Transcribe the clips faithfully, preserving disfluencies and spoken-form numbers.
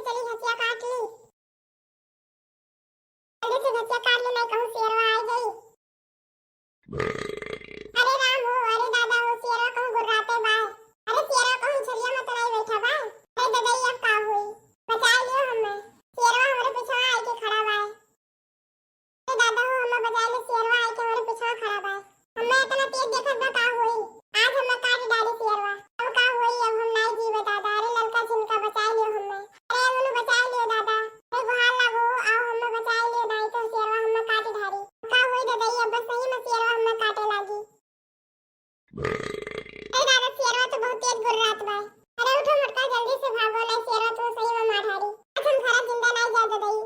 चली घसिया काट ली। जल्दी से घसिया काट ली, नहीं कहूँ शेरवा आ गई। अरे राम हो, अरे दादा हो, शेरवा कहूँ गुर्राते बाय। अरे शेरवा कहूँ छलिया में तो नहीं बैठा बाय। अरे ददई अब का हुई, बचाई लियो हमें। शेरवा हमरे पीछे आए के खड़ा बाय। अरे दादा हो, हमें बचाई ले, शेरवा आए के हमरे पीछे खड़ा बाय। हमें इतना तेज देखत बा, का होई? आज हमें काट डारी शेरवा। अब का होई, अब हम नाई जीवे दादा। अरे ललका झिनका बचाई लियो हमें। अरे उन्हें बचाई लियो दादा। अरे गुहार लागो, आओ हमें बचाई लियो, नाई तो शेरवा हमें काट डारी। का होई ददई, अब बस सही में शेरवा हमें काटे लागी। अरे दादा, शेरवा तो बहुत तेज गुर्रात बा। अरे उठो मोटका, जल्दी से भागो, नहीं शेरवा तो सही में मार डारी। आज हम घरा जिंदा नहीं जाए ददई।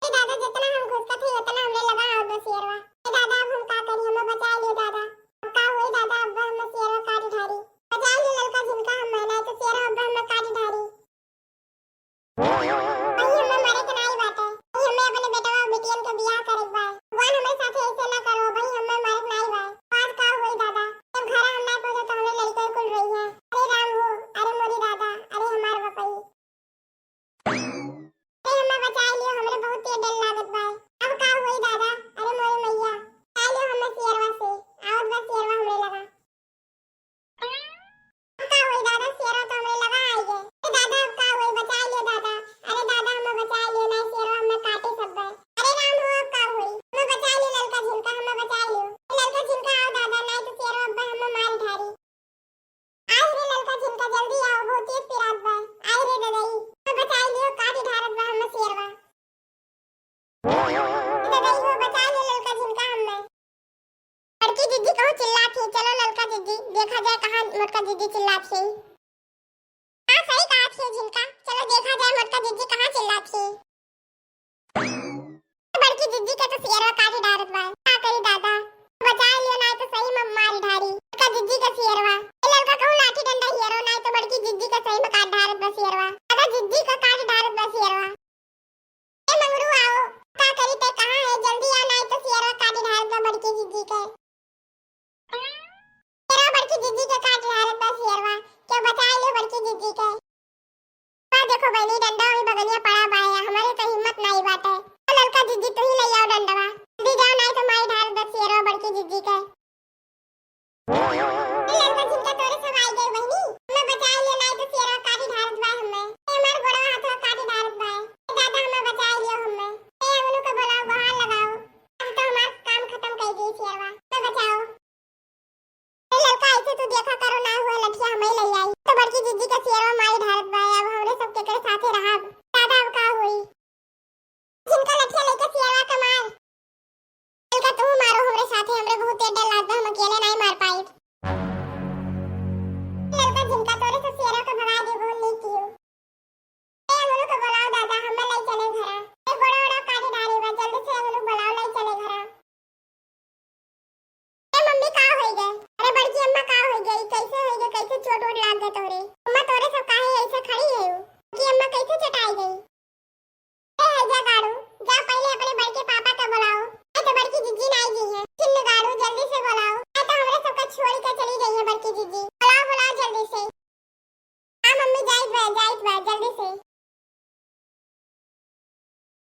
ए दादा, जितना हम घुसकत ही, उतना हमरे लगा आवत बा शेरवा। ए दादा, अब हम का करी, हमें बचाई लियो दादा। अब का होई दादा, अब हमें शेरवा काट डारी। बचाई लियो ललका झिनका हमें, नहीं तो शेरवा अब हमें काट डारी। भाई, हमें मरे के नाई बाटे। भाई, हमें अपने बेटवा और बिटियन के बियाह करे के बा। भगवान हमरे साथे ऐसे ना करो, भाई, हमें मरे के नाई बा। आज का होई दादा, जब घर हम ना पहुंचे तो हमरे लड़के कुल रही है। अरे राम हो, अरे मोरी दादा, अरे हमार बपई। अरे हमें बचाई लियो, हमरे बहुत तेज डर लागत बा। अब का होई दादा? अरे मोरे मैया, बचाई लियो हमें शेरवा से। आवत बा शेरवा हमरे लगा। अब का होई दादा? शेरवा तो हमरे लगा आई गए। ए दादा, अब का होई? बचाई लियो दादा। अरे दादा, हमें बचाई लियो, नहीं शेरवा हमें काटे सब बा। अरे राम हो, अब का होई? हमें बचाई लियो ललका झिनका, हमें बचाई लियो। ए ललका झिनका आओ दादा, नहीं तो शेरवा अब हमें मार डारी। आई रे ललका झिनका, जल्दी आओ, बहुत तेज पिरात बा। आई रे ददई, तो बचाई लियो, काट डारत बा हमें शेरवा। ददई हो, बचाई लियो ललका झिनका हमें। बड़की जिज्जी कहूँ चिल्लात ही, चलो ललका जिज्जी, देखा जाए कहाँ मोटका जिज्जी चिल्लात ही। हाँ, सही कहत ही झिनका, चलो देखा जाए मोटका जिज्जी कहाँ चिल्लात ही। बड़की जिज्जी के तो शेरवा काटी डारत बा। का करी दादा? बचाई लियो, नाई तो सही में मारी डारी। बड़का जिज्जी के शेरवा। ए ललका कहूँ लाठी डंडा हेरो, नाई तो बड़की जिज्जी के सही में काट डारत बा शेरवा। दादा जिज्जी के काट डारत बा शेरवा। ए मंगरू आओ, का करी ते कहाँ है? जल्दी आ, नाई तो शेरवा काटी डारत बा बड़की जिज्जी के। शेरवा बड़की जिज्जी के काट डारत बा शेरवा। क्यों बचाई लियो बड़की जिज्जी के। बा देखो बहिनी, डंडा वही बगलिया पड़ा बा, हमरे तो हिम्मत नाई बाटे। तो ललका जिज्जी, तू ही ले आओ डंडवा। जल्दी जाओ, नाई तो माई ढाल दे शेरवा बड़की जिज्जी के। ए ललका जिज्जी, तोरे सब आई गए बहिनी, हमें बचाई लियो, नाई तो शेरवा काटी ढालत बा हमें। ए हमार गोड़वा हाथवा काटी ढालत बा। ए दादा, हमें बचाई लियो हमें। ए अगनू के बुलाओ, गोहार लगाओ। अब तो हमार काम खत्म कर दी शेरवा, तो बचाओ। ए ललका, ऐसे तू देखा करो, ना हुआ लठिया हमें ले आई। तो बड़की जिज्जी का शेरवा माई ढालत बा, अब हमरे सब केकरे साथे रहब। दादा, अब का होई? जिनका लठिया लेके शेरवा के मार। ललका, तू मारो हमरे साथे, हमरे बहुत तेज डर लागत बा, हम अकेले नहीं मार पाई। ललका, जिनका तोरे से शेरवा के भगा दे, बहुत नीक कियो। ए, अगनू के बुलाओ दादा, हमें ले चले घरा। ए, बड़ा बड़ा काटी डारी बा, जल्दी से अगनू बुलाओ, ले चले घरा। ए मम्मी, का होई गए? अरे बड़की अम्मा, का होई गए? कैसे होई गए? कैसे चोट वोट लाग गए तोरे? अम्मा, तोरे सब काहे ऐसे खड़ी है हो? कि अम्मा कैसे चटाई गई? ए, है जा गाड़ू, जा पहले अपने बड़के पापा के बुलाओ। ए, तो बड़की जिज्जी ना आई गई है। चिन्न गाड़ू, जल्दी से बुलाओ। ए, तो हमरे सबका छोड़ के चली गई है बड़की जिज्जी। बुलाओ, बुलाओ जल्दी से। हाँ मम्मी, जाइत बा, जाइत बा, जल्दी से।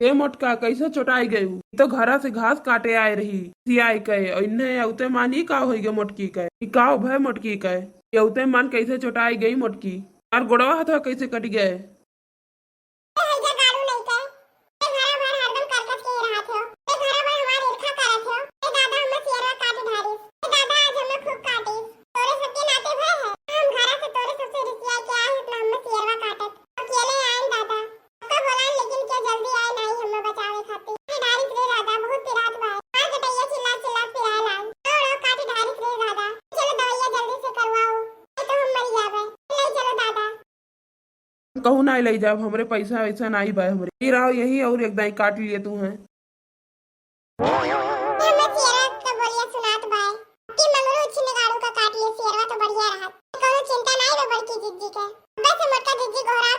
ए मोटका, कैसे चोटाई गयू? ई तो घरा से घास काटे आए रही, सियाई के, और इन्हें अउते मान ई का होई गए मोटकी के? ई का भय मोटकी के? ई अउते मान कैसे चोटाई गई मोटकी? और गोड़वा हाथवा कैसे कट गए? ए, हैजा गाड़ू नहीं के। ए, घरा भर हरदम करकट के ही रहत हो। ए, घरा भर हमार ईर्खा करत हो। ए, दादा, हमें सियरवा काट धारिस। ए, दादा, आज हमें खूब काटिस। तोरे सबके नाते भय है। हम घरा से तोरे सबसे रिसिया के आए, इतना हमें सियरवा काटत। अकेले आए दादा। सबका बोलाए, लेकिन क्या जल्दी आए नहीं हमें बचावे खातिर। ए, धारिस रे दादा, बहुत पिरात बा। मार कटैया चिल्ला चिल्ला पिराए लाग। और काट धारिस रे दादा। चलो दवाइया जल्दी से करवाओ। ए, तो हम मर जावे। ले चलो दादा। कहूँ नाई लई जाब, हमरे पैसा वैसा नाई बाय हमरे। फिर आओ यहीं और एक दाई काट लिए तू हैं। ये हमें सियरवा का बोलिया सुनात बाय। कि मंगरू छिन गाड़ू का काट लिए, सियरवा तो बढ़िया रहत। कोनो चिंता नाई बा बड़की जिज्जी के। बस मोटका जिज्जी गोहरा